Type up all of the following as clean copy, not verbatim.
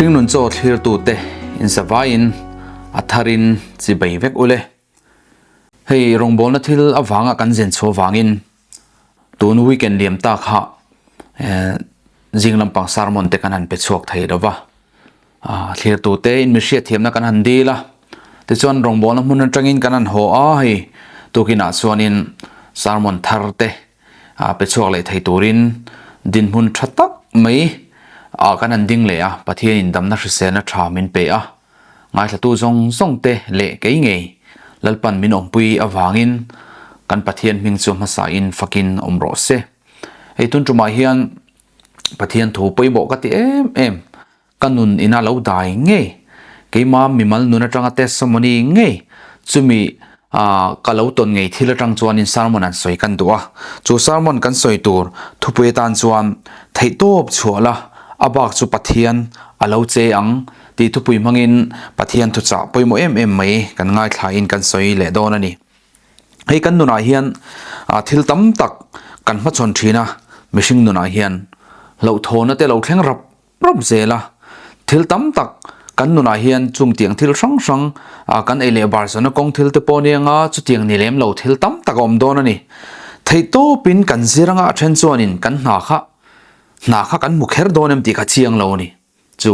Hringnun chaw thlirtute insavaiin a tharin chibei vek ule. Hei rawngbawlna thil avanga kan zen chhuah vangin tun weekend liam ta kha zing lampang sermon te kan han pe chhuak thei lo va. Thlirtute in mi hriatthiamna kan han dil a, tichuan rawngbawlna hmun atangin kan han haw a, hei tukinah chuanin sermon thar te pe chhuak leh thei turin dinhmun tha tak mai ah kan han ding leh a, Pathianin damna hriselna tha min pe a, ngaithlatu zawng zawng te leh kei ngei Lalpan min awmpui avangin kan Pathian hming chu hmasain fakin awm rawh se. Hei tun tumah hian Pathian thu pawimawh ka ti em em. Ka nun ina lo dai ngei, keima mimal nun atanga testimony ngei chumi ka lo tawn ngei thil atang chuanin sermon an sawi kan duh a. Chu sermon kan sawi tur thupui atan chuan theihtawp chhuah la, a bak chu Pathian a lo che ang tih thupui hmangin Pathian thuchah pawimawh em em mai kan ngaithlain kan sawi leh dawn a ni. Hei kan nunah hian thil tam tak kan hmachhawn thin a, mihring nunah hian hlauhthawna te lo thleng rap rap zel a, thil tam tak kan nunah hian chung tiang thil hrang hrang kan ei leh bar zawhna kawng thil te pawh nia nga chutiang ni lem lo thil tam tak a awm dawn a ni. Theihtawpin kan zir anga a then chuanin kan hna kha hna kha kan hmu kher dawn em tih kha chiang lo a ni. Chu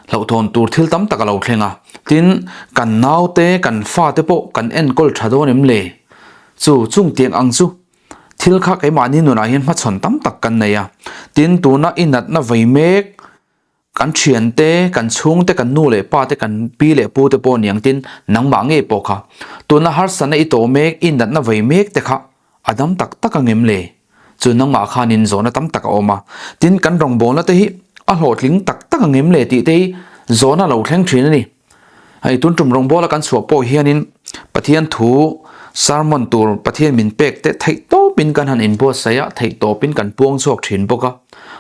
hlauhthawn tur thil tam tak a lo thleng a, tin kan naute kan fate pawh kan enkawl tha dawn em le? Chu chung tiang ang chu thil kha keimahni nunah hian hmachhawn tam tak kan nei a, tin tuna i natna vei mek kan thiante, kan chhungte, kan nu leh pa te, kan pi leh pu te pawh niang tin nangmah ngei pawh kha tuna harsatna i tawh mek, i natna vei mek te kha a dam tak tak ang em le? Chu nangmah khanin zawhna tam tak a awm a, tin kan rawngbawlna te hi a hlawhtling tak tak ang em le tih te hi zawhna lo thleng thin a ni. Hei tun tum rawngbawla kan chhuah pawh hianin Pathian thu sermon tur Pathian min pek te theih tawpin kan han inbuatsaih a, theih tawpin kan puang chhuak thin bawk a.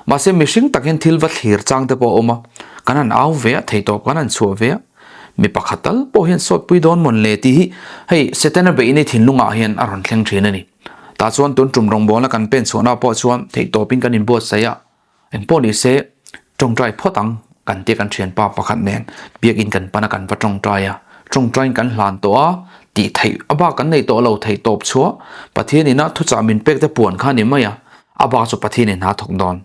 Mahse mihring tak hian thil va thlir chang te pawh a awm a, kan han au ve a, theih tawp kan han chhuah ve a. Mi pakhat tal pawh hian sawtpui dawn mawn le tih hi hei Setana beihna thinlungah hian a rawn thleng thin a ni. Tah chuan tun tum rawngbawlna kan pen chhuahna pawh chuan theihtawpin kan inbuatsaih a, engpawh ni se tawngtai phawt ang kan tia kan thianpa pakhat nen biakin kan pan a kan va tawngtai a, tawngtaiin kan hlan tawh a tih theih a bak kan nei tawh lo theihtawp chhuah Pathian ina thuchah min pek te puan kha a ni mai a, a bak chu Pathian in hna thawk dawn.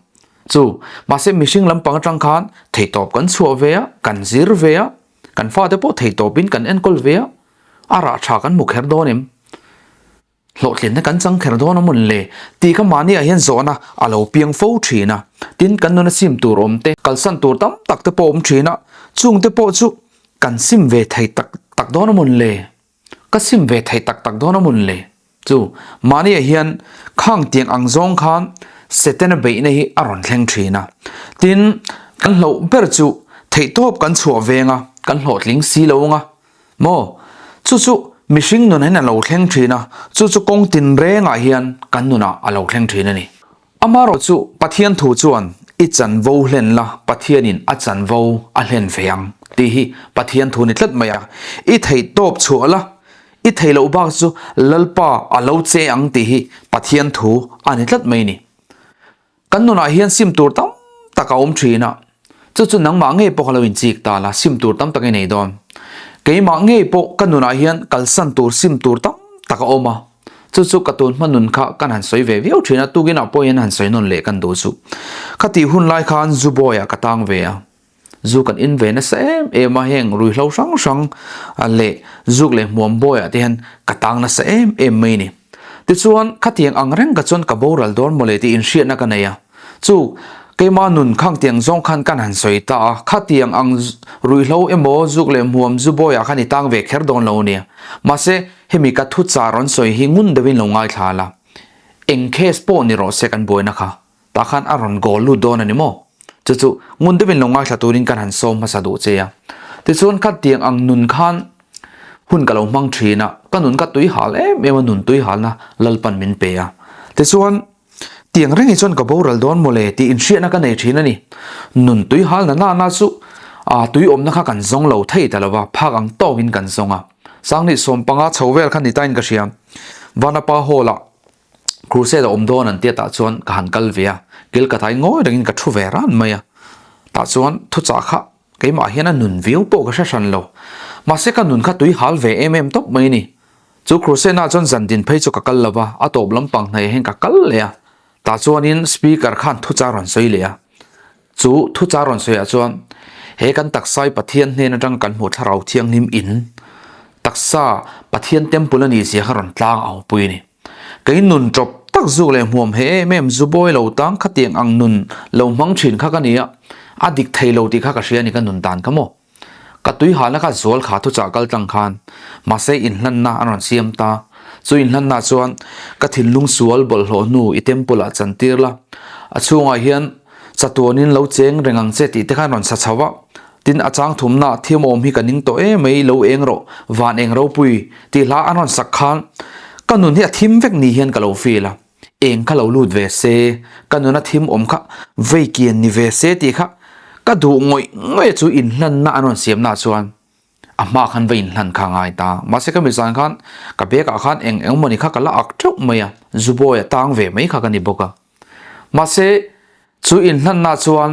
Chu, mahse mihring lampang atang khan theihtawp kan chhuah ve a, kan zir ve a, kan fate pawh theihtawpin kan enkawl ve a, a rah tha kan hmu kher dawn em? Hlawhtlinna kan chang kher dawn a mawn le? Tih kha mahniah hian zawhna a lo piang fo thin a. Tin, kan nuna sim tur awm te, kalsan tur tam tak te pawh awm thin a, chung te pawh chu kan sim ve thei tak tak dawn a mawn le? Ka sim ve thei tak tak dawn a mun le. Chu, mahniah hian khang tiang ang zawng khan Setana beihna hi a rawn thleng thin a. Tin, kan hlauh ber chu theihtawp kan chhuah veng a, kan hlawhtling si lo ang a. Maw? Chu chu mihring nun hian a lo thleng thin a, chu chu kawng tinrengah hian kan nunah a lo thleng thin a ni. Amaherawh chu Pathian thu chuan i chanvo hlen la, Pathianin a chanvo a hlen ve ang tih hi Pathian thu ni tlat mai a. I theih tawp chhuah la, i theih loh bak chu Lalpa a lo che ang tih hi Pathian thu a ni tlat mai ni. Kan nunah hian sim tur tam tak a awm thin a, chu chu nangmah ngei pawh ka lo inchik ta la, sim tur tam tak i nei dawn. Keimah ngei pawh ka nunah hian kalsan tur sim tur tam tak a awm a. Chu chu ka tun hma nun kha kan han sawi ve viau thin a, tukin ah pawh hian han sawi nawn leh kan duh chu. Khatih hun lai khan zu bawi ah ka tang ve a, zu kan in ve nasa em em a, heng ruihhlo hrang hrang leh zuk leh hmuam bawi ah te hian ka tang nasa em em mai ni. Tichuan khatiang ang reng ka chuan ka boral dawn mawle tih inhriatna ka nei a, Chu, keimah nun khangtiang zawng khan kan han sawi ta a, khatiang ang ruihhlo emaw zuk leh hmuam zu bawiah khan i tang ve kher dawn lo nia. Mahse, hemi ka thu char rawn sawi hi ngun deuhin lo ngaithla la. Eng case pawh ni rawh se kan buaina kha, tah khan a rawn goal lut dawn a ni maw? Chu chu, ngun deuhin lo ngaithla turin kan han sawm hmasa duh che a. Tichuan khatiang ang nun khan hun ka lo hmang thin a, ka nun ka tui hal em em a, nun tui halna Lalpan min pe a. Tichuan, Tiang reng hi chuan ka boral dawn mawle tih inhriatna ka nei thin a ni. Nun tui halna nana chu aa tui awmna kha kan zawng lo thei ta lova, phak ang tawkin kan zawng a. Sangni sawmpanga chho vel kha ni tain ka hria. Vanapa Hall ah crusade a awm dawn an tia tah chuan ka han kal ve a, kil ka tai ngawi rengin ka thu ve ran mai a. Tah chuan thuchah kha. Keimah hian a nun viau pawh ka hre hran lo. Mahse ka nun kha tui hal ve em em tawp mai a ni. Chu crusade ah chuan zan din phei chu ka kal lo va, a tawp lampang hnaih hian ka kal leh a. Tah chuanin speaker khan thucha rawn sawi leh a. Chu thucha rawn sawiah chuan he kan taksai Pathian hnen atang kan hmuh thlarau thianghlim in taksa Pathian temple a nih zia kha rawn tlang au pui a ni. Kei nun tawp tak zuk leh hmuam he em em zu bawi lo tang khatiang ang nun lo hmang thin kha ka ni a, a dik thei lo tih kha ka hria a ni ka nun dan kha maw. Ka tui halna kha zual kha thuchah kal tlang khan mahse inhlanna an rawn siam ta. Chu inhlanna chuan ka thinlung sual bawlhhlawh hnu i temple ah chantir la, a chhungah hian chatuanin lo cheng reng ang che tih te khan rawn sa chho a. Tin a chang thumna thiamawm hi ka ning tawh em mai lo eng rawh van eng ropui tih hla an rawn sak khan ka nun hi a thim vek ni hian ka lo feel a. Eng kha lo lut ve se, ka nuna thim awm kha vei kian ni ve se tih kha ka duh ngawih ngawih chu inhlanna an rawn siamna chuan a hma khan va inhlan kha ngai ta. Mahse ka mizan khan ka bag ah khan eng eng mawni kha ka la ak teuh mai a, zubawi a tang ve mai kha ka ni bawk a. Mahse chu inhlanna chuan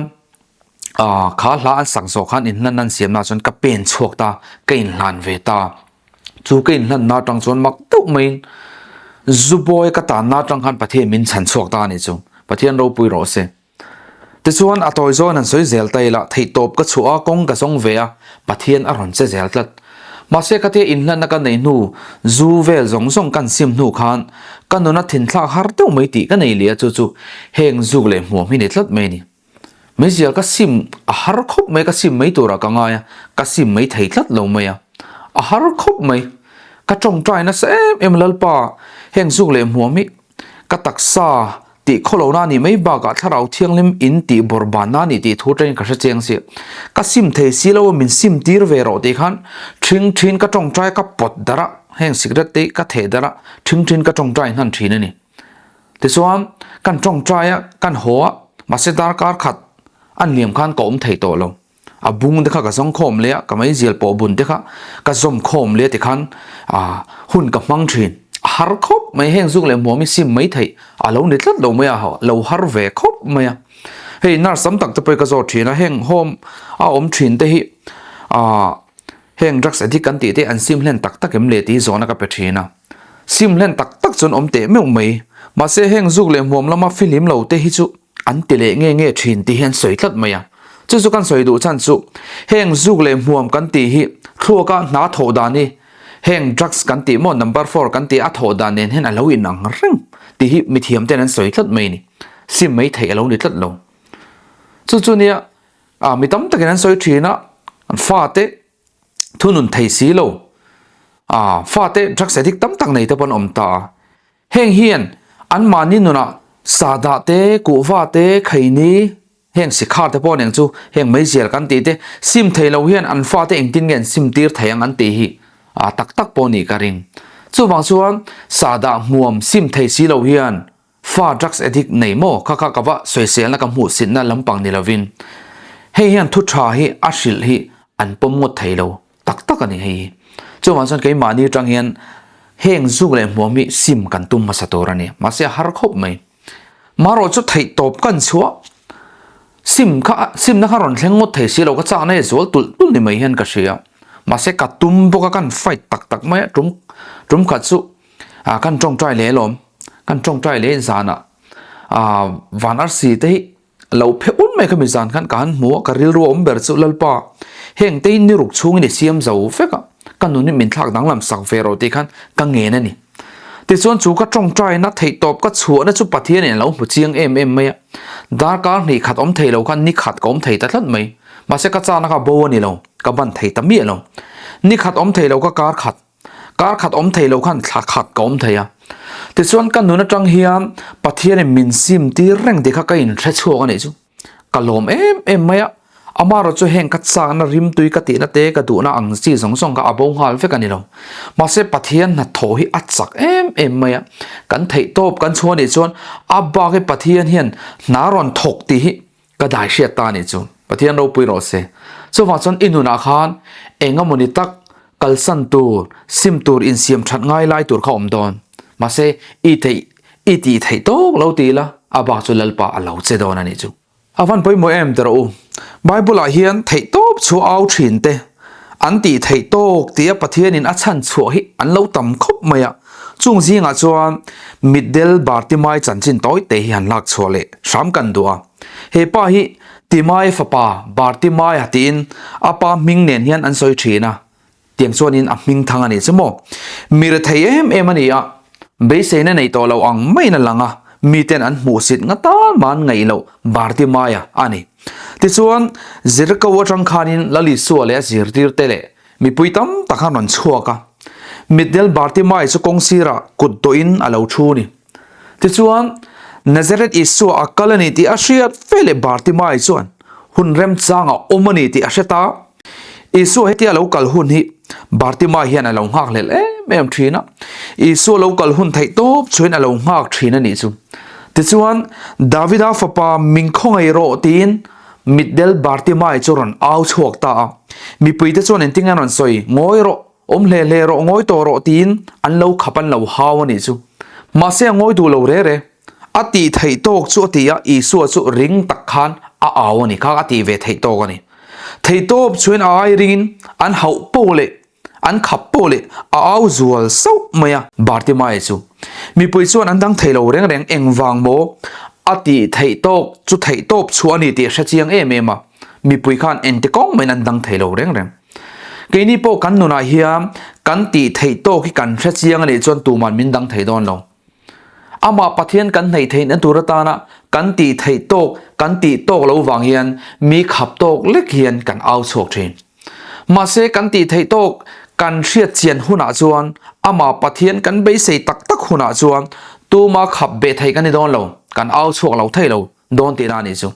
kha hla an sak zawh khan inhlanna an siamna chuan ka pen chhuak ta, ka inhlan ve ta. Chu ka inhlanna atang chuan mak deuh maiin Zubawi ka tanna atang khan Pathian min chhan chhuak ta a nih chu. Pathian ropui rawh se. Tichuan a tawi zawn an sawi zel ta ila, theihtawp ka chhuah a, kawng ka zawng ve a, Pathian a rawn che zel tlat. Mahse khatia inhlanna ka neih hnu, zu vel zawng zawng kan sim hnu khan ka nuna thinthlak har deuh mai tih ka nei leh a, chu chu heng zuk leh hmuam hi ni tlat mai a ni. Meizial ka sim a har khawp mai, ka sim mai turah ka ngai a, ka sim mai thei tlat lo mai a, a har khawp mai. Ka tawngtai nasa em em Lalpa, heng zuk leh hmuam hi ka taksa tih khawlohna a nih mai bakah thlarau thianghlim in tih bawrhbanna a nih tih thu atangin ka hre chiang si. Ka sim thei si lo a, min sim tir ve rawh tih khan thing thin ka tawngtai ka pawt darh a, heng sikret te hi ka theh darh a, thing thin ka tawngtai hnan thin a ni. Tichuan, kan tawngtai a, kan haw a, mahse darkar khat an liam khan ka awm thei tawh lo. A bung te kha ka zawng khawm leh a, ka meizial pawh bun te kha ka zawm khawm leh tikhan ah hun ka hmang thin. A har khawp mai, heng zuk leh hmuam hi sim mai theih a lo ni tlat lo mai a, lo har ve khawp mai a. Hei nurse tam tak te pawh hi ka zawt thin a, heng home a awm thin te hi ah heng drugs addict kan tih te an sim hlen tak tak em le tih hi zawhna ka pe thin a. Sim hlen tak tak chuan awm teh meuh mai. Mahse heng zuk leh hmuam lama fihlim lo te hi chu an ti leh nge nge thin tih hi an sawi tlat mai a. Chu chu kan sawi duh chhan chu heng zuk leh hmuam kan tih hi thluaka hna thawh dan hi heng drugs kan tih maw number four kan tih a thawh dan nen hian a lo inang reng tih hi mithiam ten an sawi tlat mai a ni. Sim mai theih a lo ni tlat lo. Chu chu nia mi tam takin an sawi thin a, an fate thunun thei si lo. Ah, fate drugs addict tam tak nei te pawh an awm ta a. Heng hian anmahni nunah sahdah te, kuhva te, kheini, heng sikhar te pawh nen chu heng meizial kan tih te sim thei lo hian an fate engtin nge an sim tir thei ang an tih hi ah tak tak pawh nih ka ring. Chuvang chuan sahdah hmuam sim thei si lo hian Fa drugs addict nei maw? Kha kha ka va sawiselna ka hmuh sitna lampang ni lovin hei hian thu tha hi a hrilh hi an pawm ngawt thei lo tak tak a ni hei hi. Chuvang chuan keimahni atang hian heng zuk leh hmuam hi sim kan tum hmasa tur a ni. Mahse a har khawp mai. Marawh chu theih tawp kan chhuah sim kha simna kha rawn thleng ngawt thei si lo ka chakna hi a zual tulh tulh ni mai hian ka hria. Mahse ka tum bawk a kan fight tak tak mai a tum tum khat chu Ah kan tawngtai leh alawm, kan tawngtai leh zanah ah van arsi te hi lo phe un mai khami zan khan ka han hmu a, ka rilru a awm ber chu Lalpa heng te hi ni ruk chhungin i siam zo vek a, ka nun hi min thlak danglam sak ve rawh tih khan ka ngen a ni. Tichuan chu ka tawngtaina theihtawp ka chhuahna chu Pathianin a lo hmu chiang em em mai a, darkar hnih khat awm thei lo khan ni khat ka awm thei ta tlat mai, mahse ka chana kha bo a ni lo, ka ban thei ta miah lo. Ni khat awm thei lo ka kar khat. Kar khat awm thei lo khan thla khat ka awm thei a. Tichuan ka nun atang hian Pathianin min sim tir reng tih kha ka inhre chhuak a nih chu. Ka lawm em em mai a. Amaherawh chu heng ka chakna rimtui ka tihna te ka duhna ang chi zawng zawng kha a bo nghal vek a ni lo. Mahse Pathian hnathawh hi a chak em em mai a. Kan theih tawp kan chhuah nih chuan a bak hi Pathian hian hna rawn thawk tih hi Ka dai hriat ta nih chu Pathian ropui rawh se. Chuvang chuan i nunah khan eng emawni tak kalsan tur, sim tur, insiam that ngai lai tur kha awm dawn. Mahse i theih i tih theih tawk lo ti ila a bak chu Lalpa a lo che dawn a nih chu. A van pawimawh em ti rawh u. Bible ah hian theih tawp chu au thin te an tih theih tawk tia Pathianin a chhan chhuah hi an lo tam khawp mai a. Chung zingah chuan mitdel Bartimai chanchin tawi te hi han lak chhuah leh hram kan duh a. He pa hi Timai fapa Bartimaia tiin a pa hming nen hian an sawi thin a. Tiang chuanin a hming thang a ni chu maw? Mi rethei em em a ni a, beiseina nei tawh lo ang maiin a lang a, miten an hmuhsit nga tan man ngaih loh Bartimaia a ni. Tichuan, Jeriko atang khanin Lal Isua leh a zirtirte leh mipui tam tak an rawn chhuak a. Mitdel Bartimai chu kawng sirah kut dawhin a lo thu a ni. Tichuan, Nazareth Isua a kal a ni tih a hriat fe leh Bartimai chuan hun remchang a awm a ni tih a hre ta. Isua hetia lo kal hun hi Bartimai hian a lo nghak hlel em em thin a. Isua lo kal hun theih tawp chuan a lo nghak thin a nih chu. Tichuan, Davida fapa min khawngaih rawh tiin mitdel Bartimai chu rawn au chhuak ta a. Mipuite chuan engtin an rawn sawi, Ngawi rawh, Awm hle hle rawh, ngawi tawh rawh tiin an lo khap an lo hau a nih chu. Mahse a ngawi duh lo re re. A tih theih tawk chu a ti a, Isua chu ring tak khan a au a ni kha a tih ve theih tawk a ni. Theih tawp chuan a ai ringin an hauh poh leh an khap poh leh a au zual sauh mai a, Bartimae chu. Mipui chuan an dang thei lo reng reng engvang maw a tih theih tawk chu theih tawp chhuah a ni tih a hre chiang em em a, mipui khan engti kawng maiin an dang thei lo reng reng. Keini pawh kan nunah hian kan tih theih tawk hi kan hre chiang a nih chuan tuman min dang thei dawn lo. Amah Pathian kan hnaih theihna tur atana kan tih theih tawk kan tih tawk lo vang hian mi khap tawk lek hian kan au chhuak thin. Mahse kan tih theih tawk kan hriat chian hunah chuan amah Pathian kan beisei tak tak hunah chuan tuma khap beh theih kan ni dawn lo, kan au chhuak lo thei lo dawn tihna a nih chu.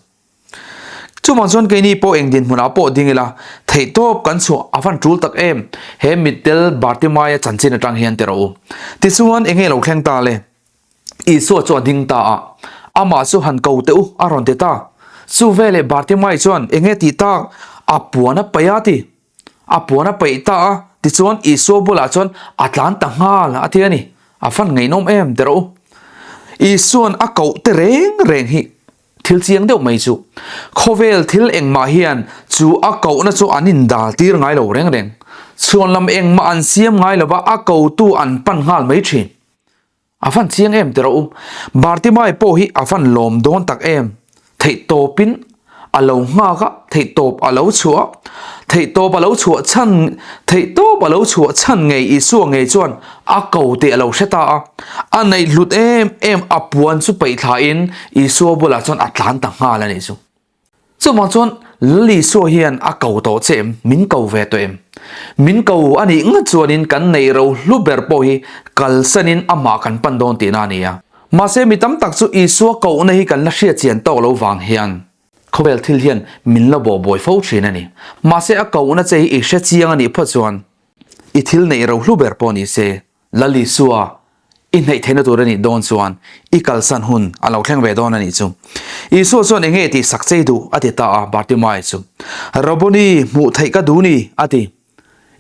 Chuvang chuan keini pawh eng dinhmunah pawh ding ila, theihtawp kan chhuah a van tul tak em? He mittel Bartimaia chanchin atang hian ti rawh u. Tichuan enge lo thleng ta le? Isua chu a ding ta a, amah chu han ko teh u a rawn ti ta. Chu veleh Bartimai chuan enge tih tak? A puan a paih a ti. A puan a paih ta a, tichuan Isua bulah chuan a tlan ta nghal a ti a ni. A van ngaihnawm em ti rawh u. Isuan a koh te reng reng hi Thil chiang deuh mai chu, khawvel thil engmah hian chu a kohna chu an indal tir ngai lo reng reng. Chhuan lam engmah an siam ngai lova a kotu an pan nghal mai thin. A van chiang em ti rawh u. Bartimai pawh hi a van lawm dawn tak em. Theihtawpin a lo nghak a, theihtawp a lo chhuah a, theihtawp a lo chhuah chhan, theihtawp a lo chhuah chhan ngei Isua ngei chuan A ko teh a lo hre ta a, a neih hlut em em a puan chu peih thlain Isua bulah chuan a tlan ta nghal a nih chu. Chuvang chuan Lal Isua hian a ko tawh che em? Min ko ve tawh em? Min ko a nih ngat chuanin kan neih ro hlu ber pawh hi kalsanin amah kan pan dawn tihna a ni a. Mahse mi tam tak chu Isua kohna hi kan la hriatchian tawk lo vang hian khawvel thil hian min la bawhbuai fo thin a ni. Mahse a kohna che hi i hre chiang a nih phawt chuan I thil neih ro hlu ber pawh ni se, Lal Isua i hnaih theihna tur a nih dawn chuan i kalsan hun a lo thleng ve dawn a nih chu. Isua chuan eng nge tih sak chei duh a ti ta a, Bartimai chu Rabboni hmuh theih ka duh ni a ti.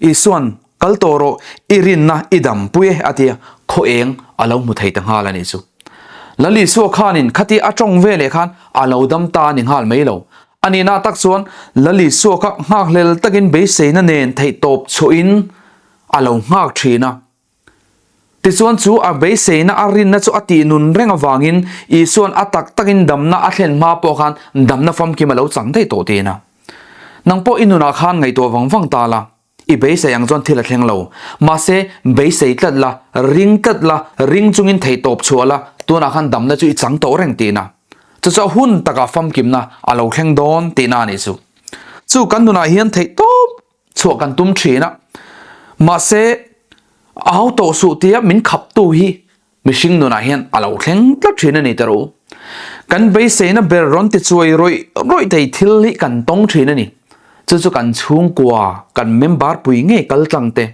Isua'n kal tawh rawh i rinna i dampui e a ti a, khaw eng a lo hmu thei ta nghal a nih chu. Lal Isua khanin khatia a tawng ve leh khan a lo dam ta a ni nghal mai lo. A nihna tak chuan Lali Suaka nghakhlel takin beiseina nen theihtawp chhuahin a lo nghak thin a. Tichuan chu a beiseina a rinna chu a tih nun reng avangin Isua'n a tak takin damna a thlen hma pawh khan damna famkim a lo chang daih tawh tiin a. Nang pawh i nunah khan ngaihtuah vang vang ta la. I beisei ang chuan thil a thleng lo. Mahse, beisei tlat la, ring tlat la, ring chungin theihtawp chhuah la, tunah khan damna chu i chang tawh reng tihna. Chu chu a hun takah famkimna a lo thleng dawn tihna a nih chu. Chu kan nunah hian theihtawp chhuah kan tum thin a. Mahse, a hau tawh suh tia min khaptu hi Mihring nunah hian a lo thleng tlat thin a ni tawh. Kan beiseina ber rawn ti chuai rawih rawih thei thil hi kan tawng thin a ni. Chu chu kan chhungkua, kan member pui ngei kal tlang te,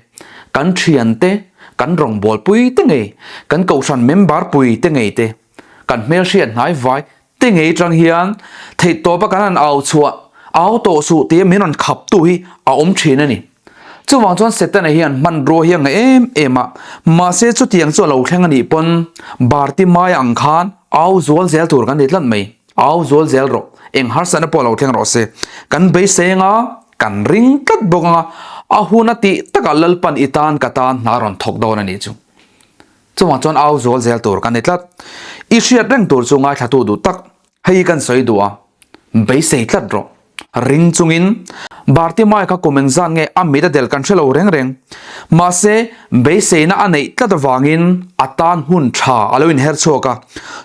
kan thian te, kan rawngbawlpui te ngei, kan kohhran member pui te ngei te, kan hmelhriat hnai vai te ngei tang hian theihtawpa kan han au chhuah, au tawh suh tia min rawn khaptu hi a awm thin a ni. Chuvang chuan Setana hian hmanrua hi a ngaih em em a, mahse chutiang chu a lo thleng a nih pawn Bartimai ang khan au zual zel tur kan ti tlat mai, au zual zel rawh. Eng harsatna pawh lo thleng rawh se. Kan beisei anga, kan ring tlat bawk anga, a hun a tih takah Lalpan i tan ka tan hna rawn thawk dawn a nih chu. Chuvang chuan au zual zel tur ka ni tlat. I hriat reng tur chu ngaithlatu duh tak. Hei kan sawi duh a, beisei tlat rawh. Ring chungin Bartimai kha kum engzat nge a mit a del kan hre lo reng reng. Mahse, beiseina a neih tlat avangin a tan hun tha a lo inher chhuak a.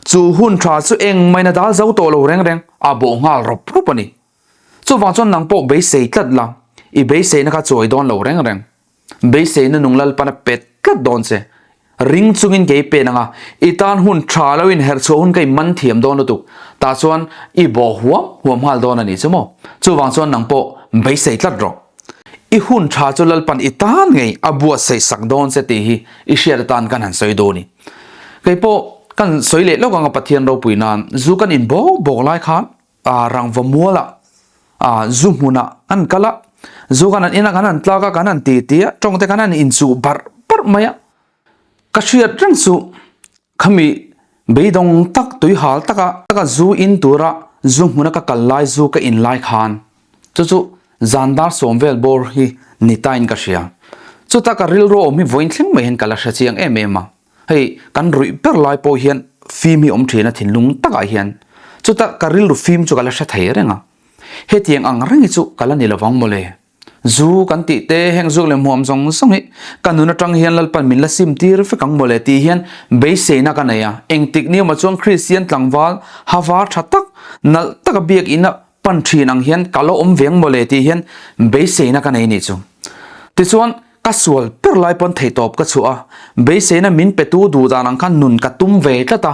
Chu hun tha chu engmah in a dal zo tawh lo reng reng, a bawh nghal rawp rawp a ni. Chuvang chuan nang pawh beisei tlat la, i beiseina kha chuai dawn lo reng reng. Beiseina nung Lalpan a pet tlat dawn che. Ring chungin kei pen anga, i tan hun tha lo in herchhuah hun ka in man thiam dawn lutuk. Tah chuan i bawh huam huam nghal dawn a ni chu maw? Chuvang chuan nang pawh beisei tlat rawh. I hun tha chu Lalpan i tan ngei a buatsaih sak dawn che tih hi i hriat atan kan han sawi dawn i. Kei pawh kan sawi leh lawk anga Pathian ropui nan zu kan in bawk bawk lai khan rangva mualah zu hmunah an kal a, zu kan han in a, kan han tlak a, kan han ti ti a, tawng te kan han inchuh barh barh mai a. Ka hriat reng chu khami beidawng tak tui hal taka taka zu in tura zu hmuna ka kal lai zu ka in lai khan chu chu zan dar sawm vel bawr hi ni tain ka hria. Chuta ka rilru awm hi vawiin thleng mai hian ka la hre chiang em em a. Hei kan ruih ber lai pawh hian fim hi awm thin a thinlung takah hian. Chuta ka rilru fim chu ka la hre thei reng a. Hetiang ang reng hi chu ka la ni lovang mawle. Zu kan tih te heng zuk leh hmuam zawng zawng hi ka nun atang hian Lalpan min la sim tir vek ang mawle tih hian beiseina ka nei a. Engtik ni awmah chuan Kristian tlangval ha var tha tak, nalh taka biakina pan thin ang hian ka la awm ve ang mawle tih hian beiseina ka nei nih chu. Tichuan, ka sual ber lai pawn theihtawp ka chhuah a, beiseina min petu duh dan ang khan nun ka tum ve tlat a,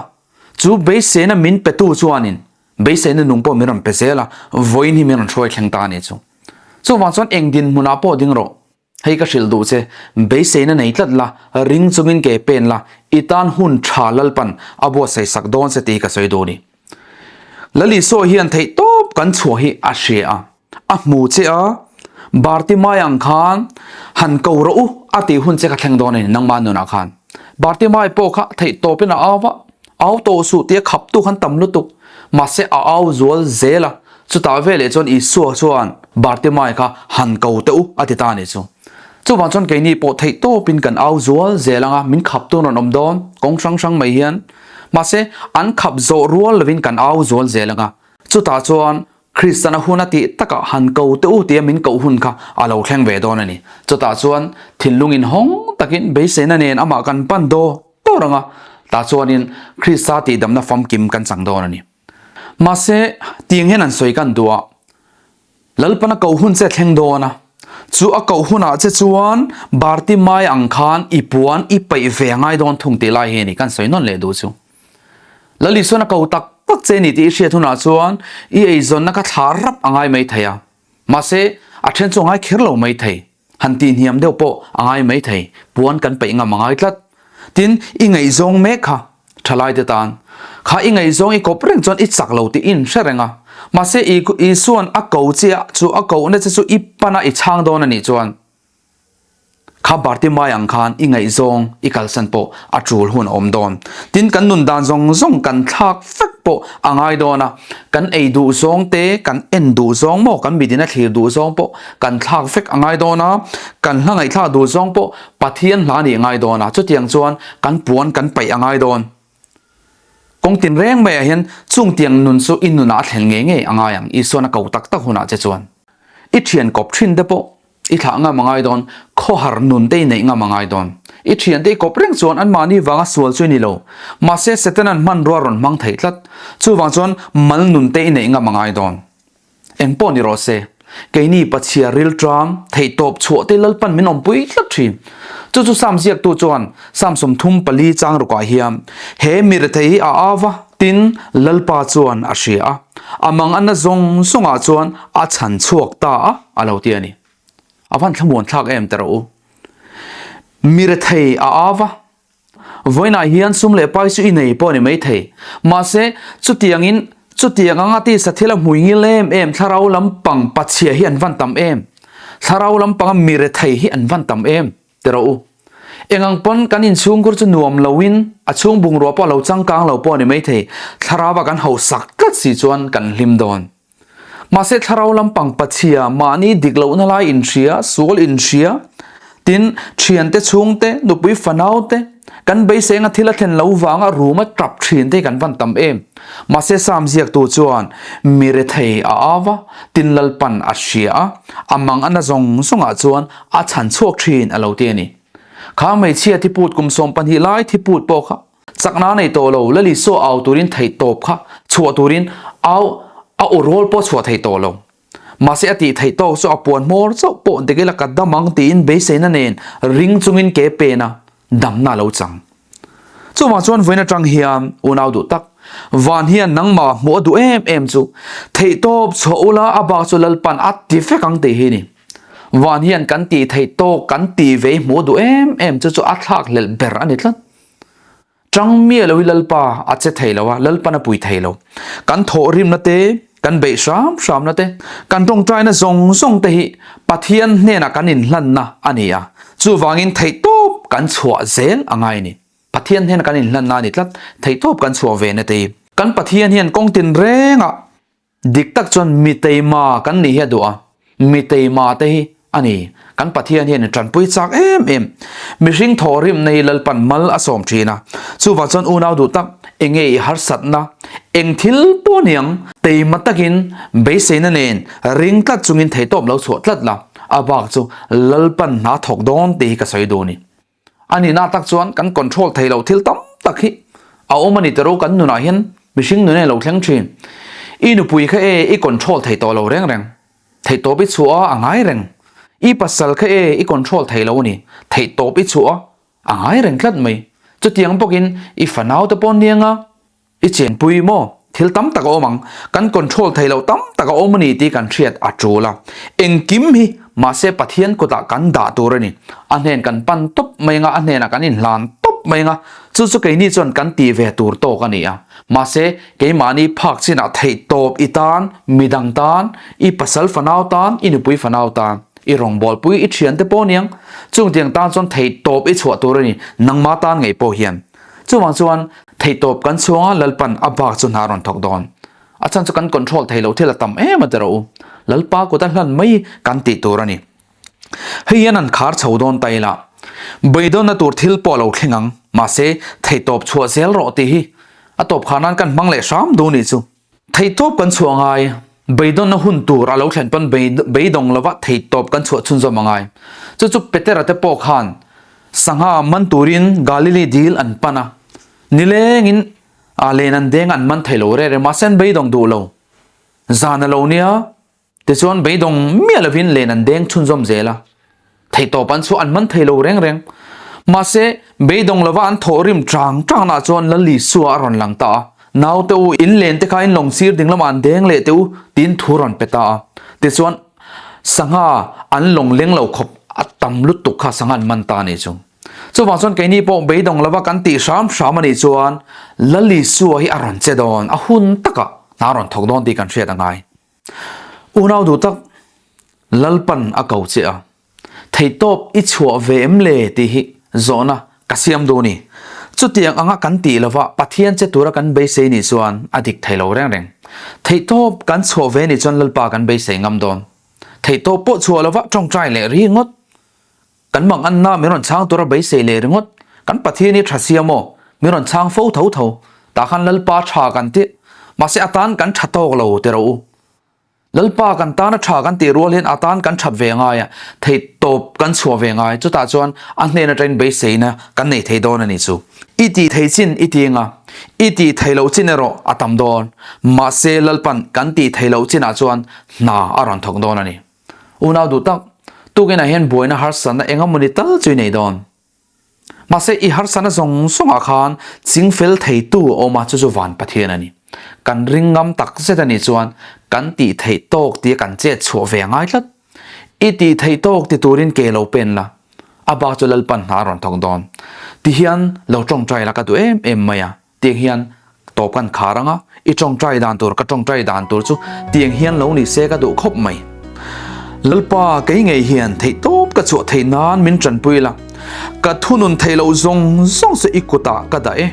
chu beiseina min petu chuanin beiseina nung pawh min rawn pe zel a, vawiin hi min rawn hruai thleng ta a nih chu. Chuvang chuan eng dinhmunah pawh ding rawh. Hei ka hrilh duh che, beiseina nei tlat la, ring chungin ke pen la, i tan hun tha Lalpan a buatsaih sak dawn che tih hi ka sawi duh a ni. Lalisua hian theih tawp kan chhuah hi a hria a, a hmu che a, Bartimai ang khan han ko rawh u a tih hun che kha thleng dawn a ni nangmah nunah khan. Bartimai pawh kha theih tawpin a au va, Au tawh suh tia khaptu khan tam lutuk. Mahse a au zual zel a, chutah veleh chuan Isua chuan Bartimai kha han ko teh u a ti ta a nih chu. Chuvang chuan keini pawh theih tawpin kan au zual zel anga min khaptu an rawn awm dawn kawng hrang hrang mai hian. Mahse an khap zawh rual lovin kan au zual zel anga chutah chuan Kristan a hun a tih takah han ko teh u tia min koh hun kha a lo thleng ve dawn a ni. Chutah chuan thinlung inhawng takin beiseina nen amah kan pan daw dawr ang a, tah chuanin Krista tihdamna famkim kan chang dawn a ni. Mahse, tiang hian an sawi kan duh a, Lalpan a koh hun che thleng dawn a, chu a koh hunah che chuan Bartimai ang khan i puan i peih ve a ngai dawn thung tih lai hi a ni kan sawi nawn leh duh chu. Lal Isuan a ko tak tak che ni tih i hriat hunah chuan i eizawnna kha thla rap a ngai mai thei a, mahse a then chu a ngai kher lo mai thei, han tih hniam deuh pawh a ngai mai thei, puan kan peih ngam a ngai tlat. Tin, i ngaihzawng mek kha thalaite tan, kha i ngaihzawng i kawp reng chuan i chak lo tih i inhre reng a, mahse Isuan a ko che a, chu a kohna che chu i pan a i chhang dawn a nih chuan, Kha Bartimai ang khan i ngaihzawng i kalsan pawh a tul hun a awm dawn. Tin, kan nun dan zawng zawng kan thlak vek pawh a ngai dawn a, kan ei duh zawng te, kan en duh zawng maw, kan mitin a thlir duh zawng pawh kan thlak vek a ngai dawn a, kan hla ngaihthlak duh zawng pawh Pathian hla nih a ngai dawn a, chutiang chuan kan puan kan paih a ngai dawn. Kawng tinreng maiah hian chung tiang nun chu i nunah a thlen ngei ngei a ngai ang, Isuan a ko tak tak hunah che chuan. I thian kawp thin te pawh i thlah ngam a ngai dawn, khawhar nun te i neih ngam a ngai dawn. I thian te i kawp reng chuan anmahni vanga sual chu i ni lo. Mahse Setanan hmanrua rawn hmang thei tlat. Chuvang chuan mal nun te i neih ngam a ngai dawn. Eng pawh ni rawh se, keini Pachhia rilṭam, theihtawp chhuah te Lalpan min awmpui tlat ṭhin. Chu chu Sam ziaktu chuan Sam 34 chang rukah hian, He mi rethei hi a au va, tin, Lalpa chuan a hria a, a manganna zawng zawngah chuan a chhan chhuak ta a, a lo ti a ni. A van thlamuan thlak em teh rawh u. Mi rethei a au va, Vawiinah hian sum leh pai chu i nei pawh a ni maithei. Mahse, chutiangin chutiang anga tisa thil a hmui ngil em em thlarau lampang pachhia hi an van tam em? Thlarau lampanga mi rethei hi an van tam em? Ti rawh u. Eng ang pawn kan inchhungkhur chu nuam loin a chhung bungrua pawh a lo changkang lo pawh a ni maithei. Thlarauva kan hausak tlat si chuan kan hlim dawn. Mahse thlarau lampang pachhia, mahni dik lohna lai inhria, sual inhria, tin, thiante chhungte, nupui fanaute, kan beisei anga thil a thlen lo vanga ruma tap thin te hi kan van tam em. Mahse Sam ziaktu chuan mi rethei a au a, tin Lalpan a hria a, a mang ana zawng zawngah chuan a chhan chhuak thin a lo ti a ni. Kha hmeichhia thiput kum 12 lai thiput pawh kha Chakna nei tawh lo, Lali saw au turin theih tawp kha chhuah turin au a aw rawl pawh chhuah thei tawh lo. Mahse a tih theih tawk chu a puan hmawr chauh pawh dik ila ka dam ang tiin beiseina nen ring chungin ke pen a damna a lo chang. Chuvang chuan vawiin atang hian unau duh tak van hian nangmah hmuh a duh em em chu theih tawp chhuah ula a bak chu Lalpan a ti vek ang tih hi ni. Van hian kan tih theih tawk kan tih vei hmuh a duh em em chu chu a thlakhlelh ber a ni tlat. Chang miah lo hi Lalpa a che thei lo a, Lalpan a pui thei lo. Kan thawhrimna te, kan beih hram hramna te, kan tawngtaina zawng zawng te hi Pathian hnenah kan inhlanna a ni a, chuvangin theihtawp kan chhuah zel a ngai a ni. Pathian hnena kan inhlanna a ni tlat, theihtawp kan chhuah ve na te hi. Kan Pathian hian kawng tinrengah Dik tak chuan mi teima kan nih hi a duh a, mi teima te hi a ni. Kan Pathian hian in tanpui chak em em. Mihring thawhrimna hi Lalpan mal a sawm thin a. Chuvang chuan unau duh tak, enge i harsatna, eng thil pawh niang, teima takin beiseina nen ring tlat chungin theihtawp lo chhuah tlat la, a bak chu Lalpan hna thawk dawn tih hi ka sawi duh a ni. A nihna tak chuan kan control thei lo thil tam tak hi a awm a ni tero kan nunah hian mihring nun a lo thleng thin. I nupui kha e i control thei tawh lo reng reng, theihtawp i chhuah a a ngai reng. I pasal kha e i control thei lo a ni, theihtawp i chhuah a a ngai reng tlat mai. Chutiang bawkin i fanau te pawh aniang a. I chenpui maw? Thil tam tak a awm ang. Kan control thei loh tam tak a awm a ni tih kan hriat a tul a. Engkim hi mahse Pathian kutah kan dah tur a ni. A hnen kan pan tawp mai anga, a hnenah kan inhlan tawp mai anga, chu chu keini chuan kan tih ve tur tawk a ni a. Mahse keimahni phak chinah theihtawp i tan, midang tan, i pasal fanau tan, i nupui fanau tan, i rawngbawlpui, i thiante pawh aniang, chungtiang tan chuan theihtawp i chhuah tur a ni, nangma tan ngei pawh hian. Chuvang chuan theihtawp kan chhuang a, Lalpan a bak chu hna a rawn thawk dawn. A chhan chu kan control thei lo thil a tam em a ti rawh u. Lalpa kut a hlan mai kan tih tur a ni. Hei hian an khar chho dawn ta ila, beidawnna tur thil pawh a lo thleng ang, mahse theihtawp chhuah zel rawh tih hi a tawp khar nan kan hmang leh hram duh nih chu. Theihtawp kan chhuah ngai, beidawnna hun tur a lo thlen pawn beidawng lova theihtawp kan chhuah chhunzawm a ngai. Chu chu Petera te pawh khan sangha man turin Galili dil an pan a, nilengin a len an deng a an man thei lo reh reh, mahse an beidawng duh lo. Zan a lo nia. Tichuan beidawng miah lovin len an deng chhunzawm zel a, theihtawp an chhuah an man thei lo reng reng. Mahse, beidawng lova an thawh rim chang changah chuan Lal Isua a rawn lang ta a, Naute u, in len te kha in lawng sir ding lamah an deng leh teh u, tiin thu rawn pe ta a. Tichuan, sangha an lawng leng lo khawp a tam lutuk kha sangha an man ta a nih chu. Chuvang chuan keini pawh beidawng lova kan tih hram hram a nih chuan Lal Isua hi a rawn che dawn, a hun takah hna a rawn thawk dawn tih kan hriat a ngai. Unau duh tak, Lalpan a ko che a, theihtawp i chhuah ve em le tih hi zawhna ka siam duh ni. Chutiang anga kan tih lova Pathian che tura kan beisei nih chuan a dik thei lo reng reng. Theihtawp kan chhuah ve nih chuan Lalpa kan beisei ngam dawn. Theihtawp pawh chhuah lova tawngtai leh ringawt. Kan mang anna min rawn chhang tura beisei leh ringawt. Kan Pathian hi tha sia maw? Min rawn chhang fo tho tho. Tah khan Lalpa tha kan ti. Mahse a tan kan tha tawk lo ti rawh u. Lalpa kan tana tha kan tih rual hian a tan kan that ve ngai a, theih tawp kan chhuah ve ngai. Chutah chuan a hnen atangin beiseina kan nei thei dawn a ni chu. I tih thei chin i ti anga, i tih thei loh chin erawh a tam dawn. Mahse Lalpan kan tih thei loh chinah chuan hna a rawn thawk dawn a ni. Unau duh tak, tukinah hian buaina harsatna eng emawni tal chu i nei dawn. Mahse, i harsatna zawng zawngah khan ching fel theitu a awm a, chu chu van Pathian a ni. Kan ring ngam tak zet a nih chuan kan tih theih tawk tia kan chet chhuah ve a ngai tlat. I tih theih tawk ti turin ke lo pen la, a bak chu Lalpan hna a rawn thawk dawn. Tihian lo tawngtai la ka duh em em mai a. Tiang hian tawp kan khar ang a, i tawngtai dan tur ka tawngtai dan tur chu tiang hian lo ni se ka duh khawp mai. Lalpa kei ngei hian theihtawp ka chhuah theih nan min tanpui la, ka thunun theih loh zawng zawng chu i kutah ka dah e.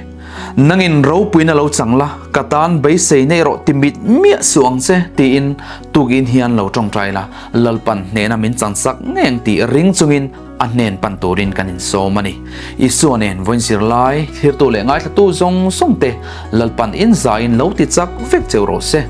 Nangin ropuina lo chang la, ka tan beisei nei rawh ti mit miah suh ang che, tiin tukin hian lo tawngtai la, Lalpan hnena min chansak ngei ang tih ring chungin a hnen pan turin kan insawm a ni. Isua nen vawiin zirlai, thlirtu leh ngaithlatu zawng zawng te Lalpan inzaiin lo ti chak vek cheu rawh se.